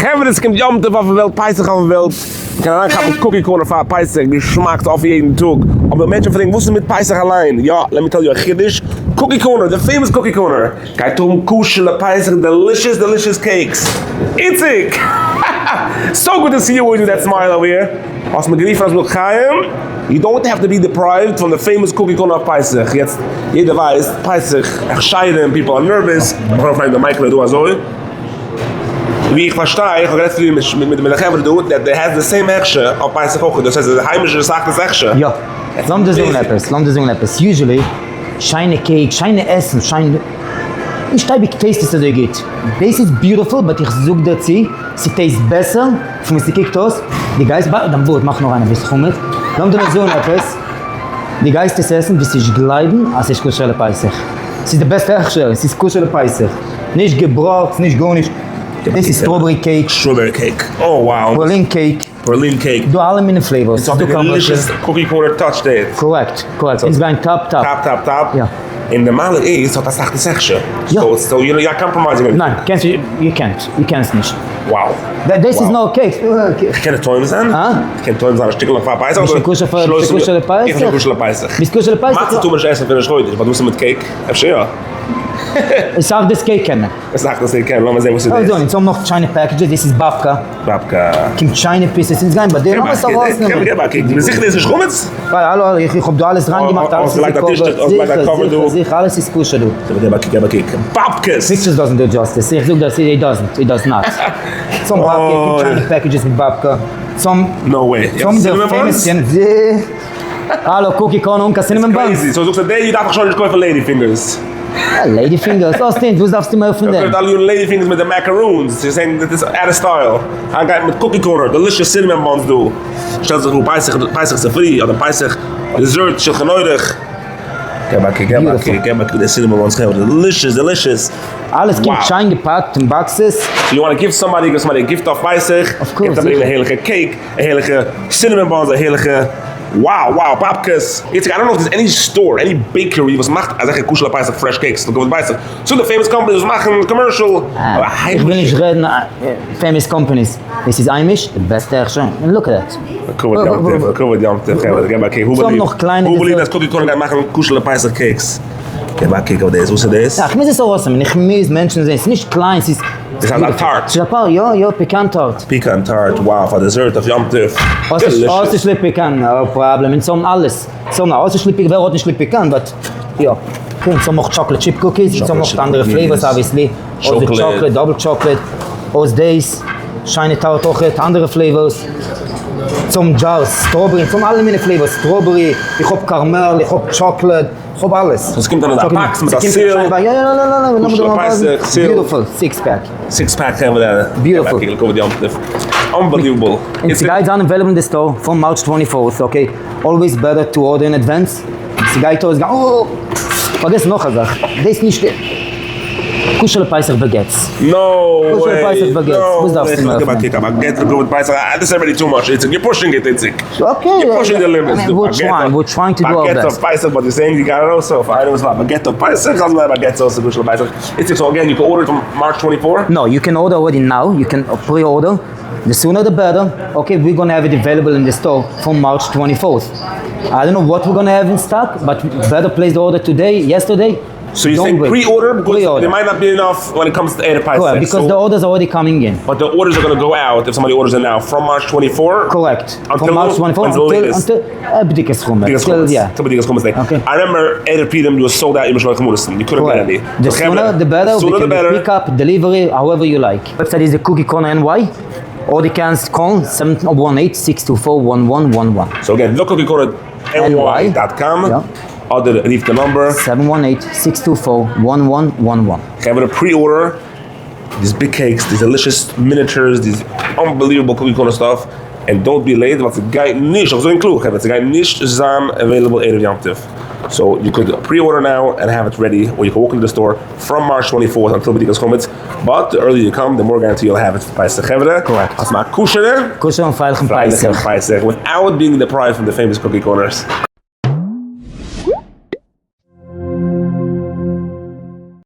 חברה ס'קומט יום טוב אויפן וועלט פסח אויפן וועלט, מ'קען אריינכאפן Cookie Corner פאר פסח, געשמאק ס'איז אפן יעדן טאג, אבער מענטשן פרעגן וואס איז מיט פסח אליין, יא let me tell you א חידוש, Cookie Corner, די famous Cookie Corner, גייט האבן כשר לפסח delicious delicious cakes, איציק! So good to see you with that smile over here, האסט מיר גערופן אז לחיים, you don't have to be deprived פון די famous Cookie Corner אויף פסח, יעצט יעדער ווייסט פסח הכשרים, people are nervous, מ'קען ארויפלייגן די mic ל דא אזוי. ווי איך פארשטיי, איך האב גערעדט פריער מיט מיט די חברה דא, that they has the same הכשר אויף פסח אויך, דאס הייסט די היימישע סאכדעס הכשר. יא. לאמיר דיר זאגן עפעס, לאמיר דיר זאגן עפעס, usually שיינע cake, שיינע עסן, שיין, נישט אייביג taste עס אזוי גוט, דאס איז beautiful but איך זאג דיר צו, ס' taste בעסער פון ווי ס'קוקט אויס, דו גייסט ביי, דיין בארד מאך נאר איין אביסל חמץ, לאמיר דיר נאר זאגן עפעס, דו גייסט עס עסן וועסט נישט גלייבן אז ס'איז כשר לפסח, ס'איז די בעסטע הכשר, ס'איז כשר לפסח. נישט געבראקט, נישט גארנישט, דאס איז strawberry cake. Strawberry cake, oh wow. Praline cake. Praline cake. דא אלע מיני flavors. ס'האט א delicious Cookie Corner touch to it. Correct, correct, אונז גייען top top. Top top top. יא. און די מעלה איז ס'האט אסאך די הכשר. יא. So you not compromising anything. ניין, קענסט נישט, יו קענט, יו קענסט נישט. Wow. דאס איז נאר cakes. איך קען טועם זיין? הא? איך קען טועם זיין א שטיקל נאך פאר פסח? ביסט כשר פאר, ביסט כשר לפסח? איך בין כשר לפסח. ביסט כשר לפסח? מצה טאר מען נישט עסן פון ראש חודש, but וואס איז מיט cake? אפשר יא? סאכדעס cake קען מען. סאכדעס cake קען מען, לאמיר זען וואס איז דאס. אזוי, אונז האבן נאך שיינע packages, דאס איז באבקע. באבקע. קומט שיינע pieces, אונז גייען ביי דיר, לאמיר עס ארויסנעמען. געב א קוק, ביסט זיכער דאס איז נישט חמץ? האלא, איך האב דא אלעס ריין געמאכט, אלעס איז גע cover ט, זיכער, זיכער, זיכער, אלעס איז כשר דא. געב א קוק, געב א קוק, באבקעס! Pictures doesn't do justice, איך זאג דיר, it doesn't, it does not. צום באבקע, קומט שיינע packages מיט באבקע, צום. No way. צום די famous. האלא Cookie Corner אן קיין cinnamon buns? Crazy, so זאגסטו דעי דארף איך שוין נישט קויפן lady fingers. Lady fingers? האסט אונז, וואס דארפסטו מער פון דעם? איך קויף אלע יארן lady fingers מיט די macaroons, זיי זענען דאס איז out of style, היינט גייט מען מיט Cookie Corner, delicious cinnamon buns דא, שטעל זיך פאר פסח פסח צופרי אדער פסח dessert שלחן עורך, געב א קוק געב א קוק געב א קוק די cinnamon buns חברה, delicious delicious. אלעס קומט שיין געפאקט אין boxes. So you want give somebody give somebody א gift אויף פסח, געבט א הערליכע cake. א הערליכע cinnamon buns, א הערליכע wow wow באבקעס, איציק I don't know if there's any store any bakery וואס מאכט אזעלכע כשר לפסח fresh cakes לכבוד פסח, ס'דא די famous companies וואס מאכן commercial, אבער איך וויל נישט רעדן famous companies, דאס איז היימיש, די בעסטע הכשר, און look at that. לכבוד יום טוב, לכבוד יום טוב חברה, געב א קוק, who believe אז Cookie Corner גייט מאכן כשר לפסח cakes, געב א קוק אויף דאס, וואס איז דאס? איך מוז עס ארויסנעמען, איך מוז מענטשן זעהן, ס'איז נישט קליין, ס'איז. דאס איז א tart. ס'איז א פאר, יא יא, pecan tart. Pecan tart, wow, פאר dessert אויף יום טוב. Delicious. אויסשליסליך pecan, no problem, אונז האבן אלעס. אונז האבן אויסשליסליך, ווער האט נישט ליב pecan, but יא. אונז האבן אויך chocolate chip cookies, אונז האבן אויך אנדערע flavors obviously. אויסער chocolate, double chocolate, אויס דאס, שיינע tart אויכעט, אנדערע flavors. אונז האבן jars, strawberry, אונז האבן אלע מיני flavors, strawberry, איך האב caramel, איך האב chocolate. כ'האב אלעס. סאו ס'קומט אן אזא box מיט א seal. יא יא יא כשר לפסח, seal. Beautiful, six pack. Six pack חברה. Beautiful. לכבוד יום טוב. Unbelievable. און ס'גייט זיין available אין די store פון March twenty fourth, okay? Always better to order in advance. ס'גייט אויס גיין. אה! פארגעס נאך א זאך. דאס נישט. כשר לפסח baguettes. No way. כשר לפסח baguettes. וואס דארפסטו מער פון דעם? א באגעט לכבוד פסח. This already too much איציק. You're pushing it איציק. Okay. You're pushing the limits. We're trying, we're trying to do our best. Baguette אויף פסח, but you're saying you got it also. פאר איינער וואס וויל א באגעט אויף פסח, זאל זיין א באגעט אויס כשר לפסח. איציק, so again, you can order from March 24? No, you can order already now, you can pre-order. The sooner the better. Okay, we're gonna have it available in the store from March 24th. I don't know what we're gonna have in stock, but better place the order today, yesterday. So you saying pre-order because there might not be enough when it comes to ערב פסח. Correct, because the orders are already coming in. But the orders are gonna go out if somebody orders it now from March 24? Correct. From March 24 until until בדיקת חמץ. בדיקת חמץ. Till בדיקת חמץ day. Okay. I remember ערב פורים was sold out אין משלוח מנות. You couldn't get any. The sooner the better, we can pick up, delivery, however you like. Website is the Cookie Corner NY, or די קענסט call ן 718 624 1111. So again, the Cookie Corner NY dot com, אדער רוף די number. 718 624 1111. חברה pre-order these big cakes, these delicious miniatures, these unbelievable Cookie Corner stuff, and don't be late ווייל ס'גייט נישט, איך זאג ענק קלאר חברה, ס'גייט נישט זיין available ערב יום טוב, so you could pre-order now and have it ready, or you can walk in די store from March twenty fourth until בדיקת חמץ, but the earlier you come the more guarantee you'll have it פאר פסח חברה, Correct. האטס מיר א כשר'ע, כשר'ן פרייליכן פרייליכן פסח. פסח, without being deprived פון די famous Cookie Corners.